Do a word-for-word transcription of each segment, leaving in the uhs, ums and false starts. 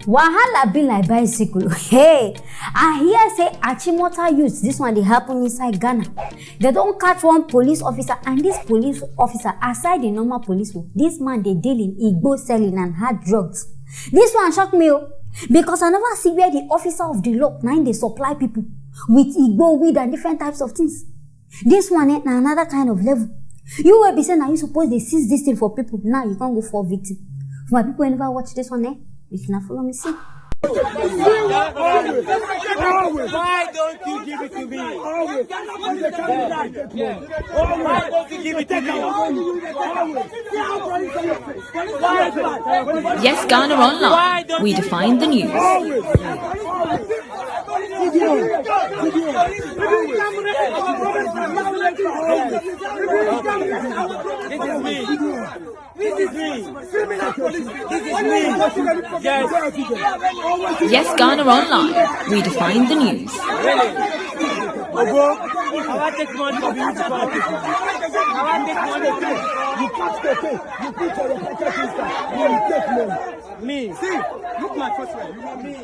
Wahala be like bicycle. Hey, I hear say Achimota youths, this one dey happen inside Ghana. They don catch one police officer, and this police officer, aside the normal police work, this man dey deal in igbo selling and hard drugs. This one shock me o, because I never see where the officer of the law na im dey supply people with igbo, weed and different types of things. This one eh, na another kind of level. You wey be say na you suppose dey seize this thing for people, now you come go fall victim. For my people wey never watch this one eh, make una follow me see. Why don't you give it to me? Why don't you give it to me? Yes, Ghana Online. We define the news. This is me. This is me. This is me. Yes. Yes, Ghana Online. We define the news. Really? Ogo, I want take money from you. I want take money from you. You catch the pay. You put your pocket inside. You take money. Me. See, look my first one. Me.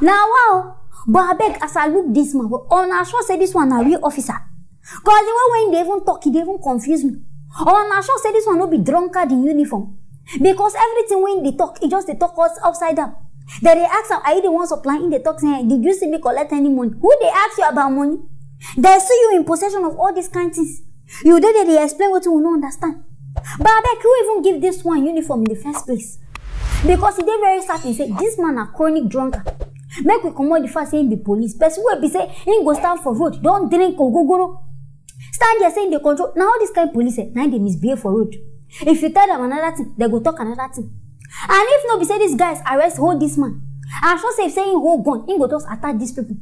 Na wow, but abeg, as I look this man, una sure say this one na real officer? Cause the way wey he dey even talk, he dey even confuse me. Una sure say this one no be drunkard in uniform? Because everything wey he dey talk, he just dey talk us upside down. Dem dey ask am, "Are you the one supplying?" He dey talk say, "Did you see me collect any money?" Who dey ask you about money? Dem see you in possession of all these kind things. You dey there dey explain wetin we no understand. But abeg, who even give this one uniform in the first place? Because e dey very certain say this man na chronic drunkard. Make we comot the fact say he be police. Person wey be say he go stand for road, don drink ogogoro. Stand there say he dey control. Na all this kind police eh, na im dey misbehave for road. If you tell them another thing, they go talk another thing. And if no be say these guys arrest, hold this man, I sure say if say he hold gun, he go just attack these people.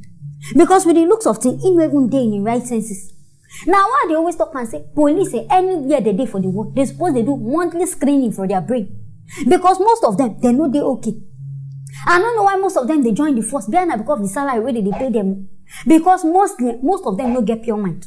Because with the looks of things, he no even dey in him right senses. Na why I dey always talk am say police eh, anywhere they dey for the world, they suppose dey do monthly screening for their brain. Because most of them, they no dey okay. I no know why most of them dey join the force, but na because of the salary wey they dey pay them. Because mostly, most of them no get pure mind.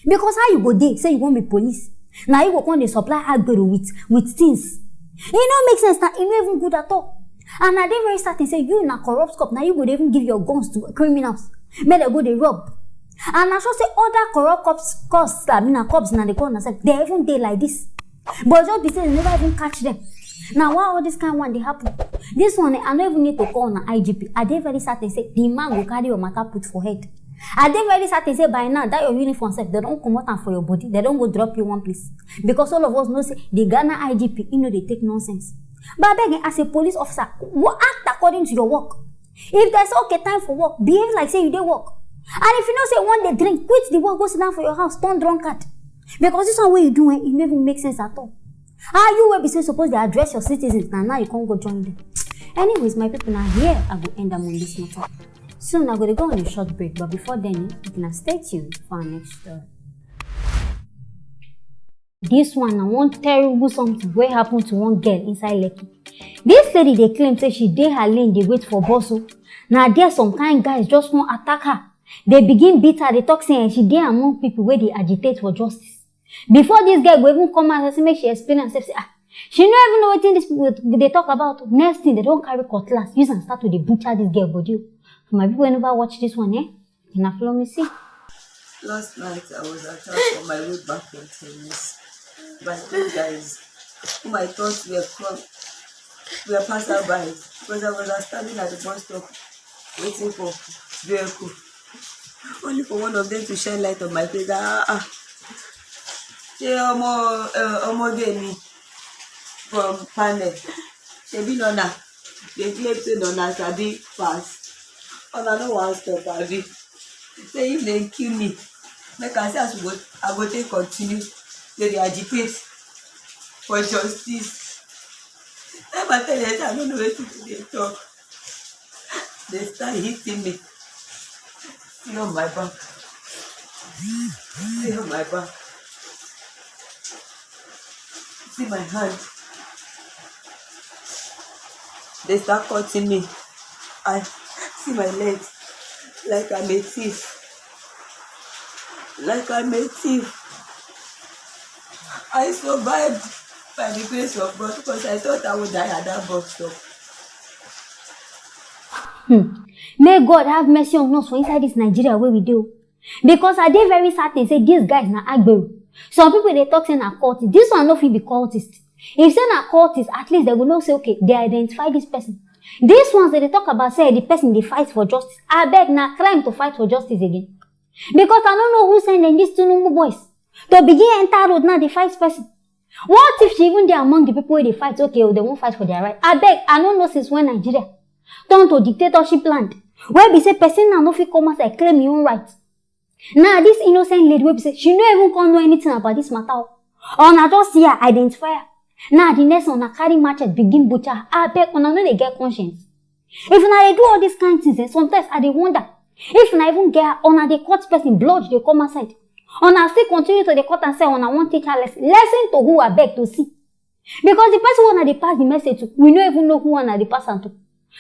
Because how you go dey say you wan be police, na you go come dey supply agbero with with things? E no make sense, na e no even good at all. And I dey very certain say you na corrupt cop, na you go dey even give your guns to criminals make dem go dey rob. And I sure say other corrupt cops, cops, I mean, na cops na dey call themselves, they even dey like this. But just be say they never even catch them. Na why all this kind one dey happen? This one eh, I no even need to call na I G P. I dey very certain say the man go carry your matter put for head. I dey very certain say by now that your uniform sef, they don comot am for your body, they don go drop you one place. Because all of us know say the Ghana I G P, he no dey take nonsense. But abeg eh, as a police officer, wo- act according to your work. If they say okay, time for work, behave like say you dey work. And if you know say you wan dey drink, quit the work, go sit down for your house, turn drunkard. Because this one wey you do eh, e no even make sense at all. How you wey be say suppose dey address your citizens, na now you come go join them? Anyways, my people, na here I go end am on this matter. Soon I go dey go on a short break, but before then, eh, make una stay tuned for our next story. This one na one terrible something wey happen to one girl inside Lekki. This lady dey claim say she dey her lane dey wait for bus o. Na there some kind guys just wan attack her. They begin beat her, dey talk say eh, she dey among people wey dey agitate for justice. Before this girl go even come out, say make she explain herself, say ah, she no even know wetin these people dey talk about. Next thing, they don carry cutlass, use am start to dey butcher this girl body o. For my people wey never watch this one eh, una follow me see. Last night, I was attacked on my way back from tennis by two guys whom I thought were come, were passerby, because I was standing at the bus stop waiting for vehicle. Only for one of them to shine light on my face. Ah, ah. Ṣé ọmọ eh, ọmọge mi from panel? Ṣebí Lorna? They claim say Lorna sabi pass. Una no wan stop, abi? Say if dem kill me, make I see as we go, I go take continue to dey agitate for justice. Never tell dem say I no know wetin to dey talk. They start hitting me. See on my back. See on my back. See my hand. They start cutting me. I see my legs like I'm a thief. Like I'm a thief. I survived. By the grace of God, because I thought I would die at that bus stop. Hmm. May God have mercy on us for inside this Nigeria where we do. Because I dey very certain say these guys na agbero. Some people dey talk say na cultist. This one no fit be cultist. If say na cultist, at least they go know say, okay, they identify this person. These ones that they talk about say the person dey fight for justice. Abeg, na crime to fight for justice again. Because I no know who send them, these Tinubu boys, to begin enter road now dey fight person. What if she even dey among the people wey dey fight? Okay, oh, they won't fight for their right. Abeg, I no know since when Nigeria turn to dictatorship land, where be say person now no fit come outside claim him own right. Now this innocent lady wey be say she no even come know anything about this matter o. Una just see her, identify her. Now the next one, una carry machete begin butcher her. Abeg, una no dey get conscience? If una dey do all these kind things, eh, sometimes I dey wonder if una even get her, una dey cut person, blood dey come outside. Una still continue to dey cut am, say una wan teach her lesson. Lesson to who, abeg, to see? Because the person wey una dey pass the message to, we no even know who una dey pass am to.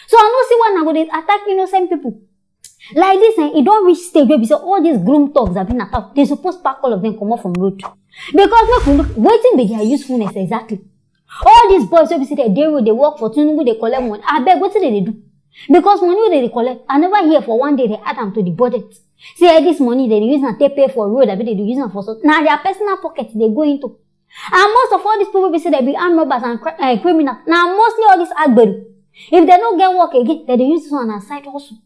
So I no see why una go dey attack innocent people. Like this, eh, e don reach stage wey be say all these groom thugs, abi na talk, they suppose pack all of them comot from road. Because make we look, wetin be their usefulness exactly? All these boys wey be say they dey road, dey work for Tinubu, dey collect money. Abeg, wetin they dey do? Because money wey they dey collect, I never hear for one day they add am to the budget. Say, eh, this money they dey use am take pay for road, abi they dey use am for something. Na their personal pocket they go into. And most of all these people be say they be armed robbers and cri- eh, criminals. Na mostly all these agbero. If they no get work again, they dey use this one as side hustle.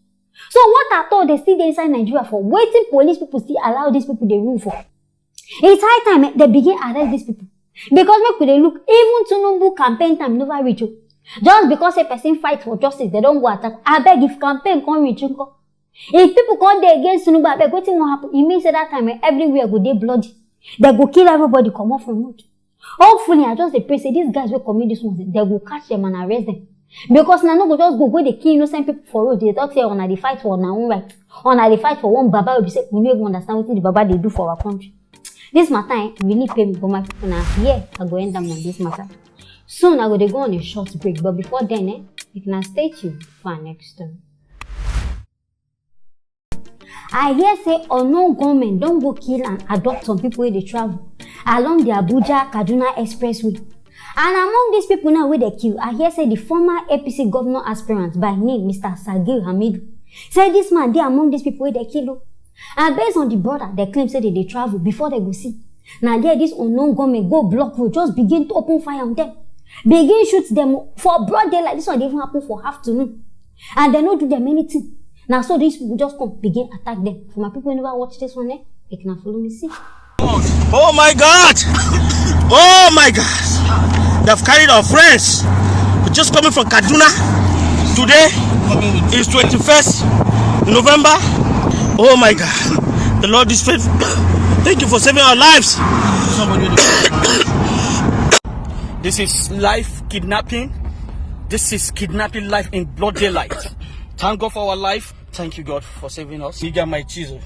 So what at all they still dey inside Nigeria for? Wetin police people still allow these people dey rule for? It's high time, eh, they begin arrest these people. Because make we dey look, even Tinubu campaign time never reach o. Just because a person fight for justice, they don go attack. Abeg, if campaign come reach, nko? If people come dey against Tinubu, abeg, wetin wan happen? E mean say that time, eh, everywhere go dey bloody. They go kill everybody comot from road. Hopefully, I just dey pray say these guys wey commit these ones, they go catch them and arrest them. Because una no go just go, go dey kill innocent people for road. They talk say una dey fight for una own right. Una dey fight for one baba wey be say we no even understand wetin the baba dey do for our country. This matter, eh, really pay me, but my people, na here I go end am on this matter. Soon I go dey go on a short break, but before then, eh, you can stay tuned for our next story. I hear say unknown gunmen don go kill and abduct some people wey dey travel along the Abuja Kaduna Expressway. And among these people now wey dey kill, I hear say the former A P C governor aspirant by name Mister Sagir Hamidu, say this man dey among these people wey dey kill o. And based on the brother, they claim say they dey travel before they go see. Na there this unknown gunmen go block road, just begin to open fire on them, begin shoot them for broad daylight. This one dey even happen for afternoon, and they no do them anything. Na so these people just come begin attack them. For my people who never watch this one, eh, make una follow me see. Oh my God! Oh my God! They've carried our friends. We're just coming from Kaduna. Today is twenty-first November. Oh my God! The Lord is faithful. Thank you for saving our lives. This is life kidnapping. This is kidnapping life in broad daylight. Thank God for our life. Thank you, God, for saving us. You got my chisel.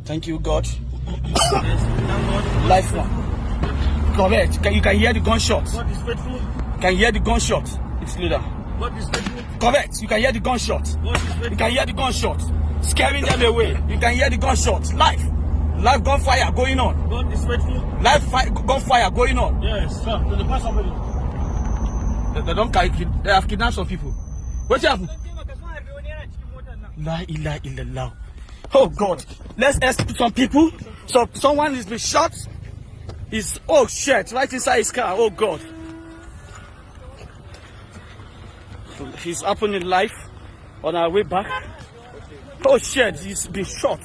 Thank you, God. Life one. Correct. Can- You can hear the gunshot. God is faithful. Can hear the gunshot. It's louder. God is faithful. Correct. You can hear the gunshot. God is You faithful. Can hear the gunshot. Scaring them away. You can hear the gunshot. Life. Life gunfire going on. God is faithful. Life fi- gunfire going on. Yes, sir. To the past somebody. They, they don't carry kid. They have kidnapped some people. What happened? La ilaha illallah. Oh God. Let's ask some people. So someone is been shot. Is, oh shit, right inside his car. Oh God. He's happening life on our way back. Oh shit, he's been shot.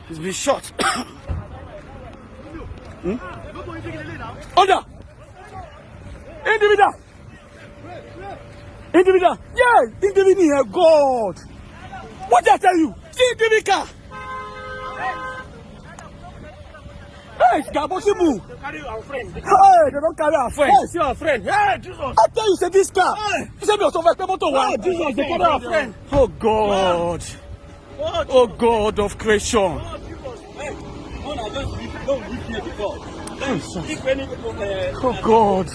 He's been shot. Hmm? Order! Individual! Individual! Yeah! Individual here, God! What did I tell you? See individual! Hey, it's Gabo Simu! They carry our friend. Hey, they don't carry our friend! Hey, see our friend. Hey, Jesus. I tell you, say this car! Hey. You say me also fight motor one! Oh, Jesus, they carry our friend. Oh God! Oh God of creation! Hey, no, I just leave. No, leave here before. Leave any, uh, Oh God!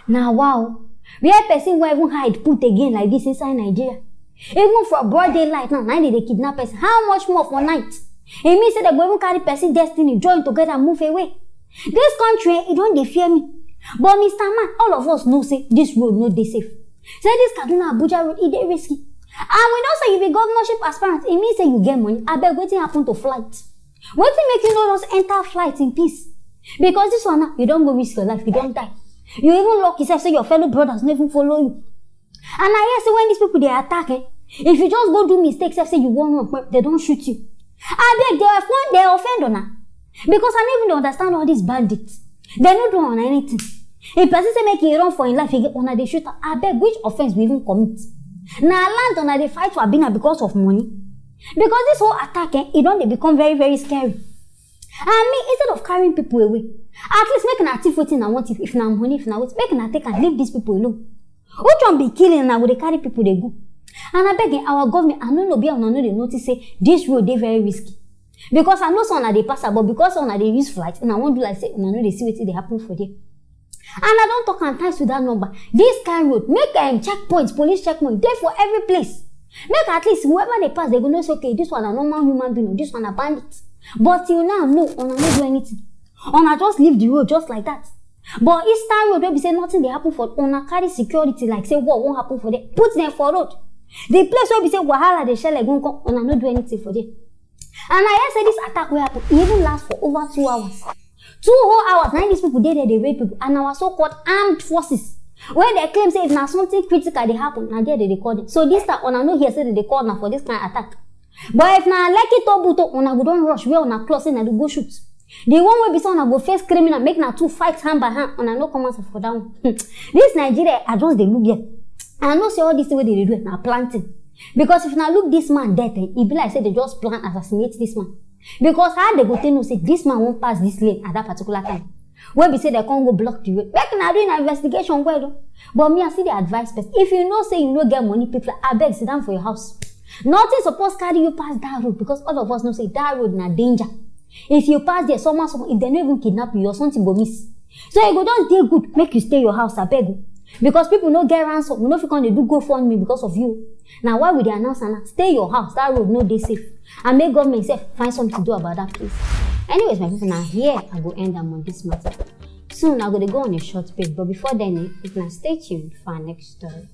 Na wow. Where person wey even hide put again like this inside Nigeria? Even for broad daylight now, na they dey kidnap person. How much more for night? E mean say they go even carry person destiny join together move away. This country, eh, e don dey fear me. But Mister Man, all of us know say this road no dey safe. Say this Kaduna Abuja road, e dey risky. And we know say you be governorship aspirant, e mean say you get money. Abeg, wetin happen to flight? Wetin make you no just enter flight in peace? Because this one now, you don go risk your life, you don die. You even lucky sef say your fellow brothers no even follow you. And I hear say when these people dey attack, eh, if you just go do mistake sef, say you wan run, they don shoot you. Abeg, they offend, they offend una. Because I no even dey understand all these bandits. They no do una anything. If person say make e run for im life again, una dey shoot am. Abeg, which offence we even commit? Na land una dey fight for, abi na because of money? Because this whole attack, eh, e don dey become very, very scary. And me, instead of carrying people away, at least make una thief wetin una wan thief. If na money, if na wetin, make una take am, leave these people alone. Which one be killing una go dey carry people dey go? And abeg, eh, our government, I no know, be una no dey notice say this road dey very risky? Because I know say una dey pass am, but because una dey use flight, una wan do like say una no dey see wetin dey happen for there. And I don talk am times without number. This kind road, make, um, checkpoints, police checkpoint dey for every place. Make at least whoever dey pass, they go know say, okay, this one na normal human being, or this one na bandit. But till now, no, una no do anything. Una just leave the road just like that. But Eastern Road, wey be say nothing dey happen for, una carry security like say war wan happen for there, put them for road. The place wey be say wahala dey shele gun come, una no do anything for there. And I hear say this attack wey happen, e even last for over two hours. Two whole hours, na im these people dey there dey rape people, and our so-called armed forces, wey dey claim say if na something critical dey happen, na there they dey call them. So this time, una no hear say they dey call una for this kind attack? But if na Lekki to Buto, una go don rush wear una cloth, say na to go shoot. The one wey be say una go face criminal, make na two fight hand by hand, una no come out for that one. This Nigeria, I just dey look here. I know say all this thing wey they dey do na planting. Because if una look this man death, eh, e be like say they just plan assassinate this man. Because how they go take know say this man wan pass this lane at that particular time? Wey be say they come go block the road. Make una do una investigation well o. But me, I still dey advise person. If you know say you no get money, people, abeg, sit down for your house. Nothing suppose carry you pass that road, because all of us know say that road na danger. If you pass there, someone, someone, if they no even kidnap you, your something go miss. So e go just dey good make you stay your house, abeg o. Because people no get ransom, we no fit come dey do GoFundMe because of you. Na why we dey announce am now. Stay your house, that road no dey safe. And make government sef find something to do about that place. Anyways, my people, na here I go end am on this matter. Soon, I go dey go on a short break, but before then, eh, if na, stay tuned for our next story.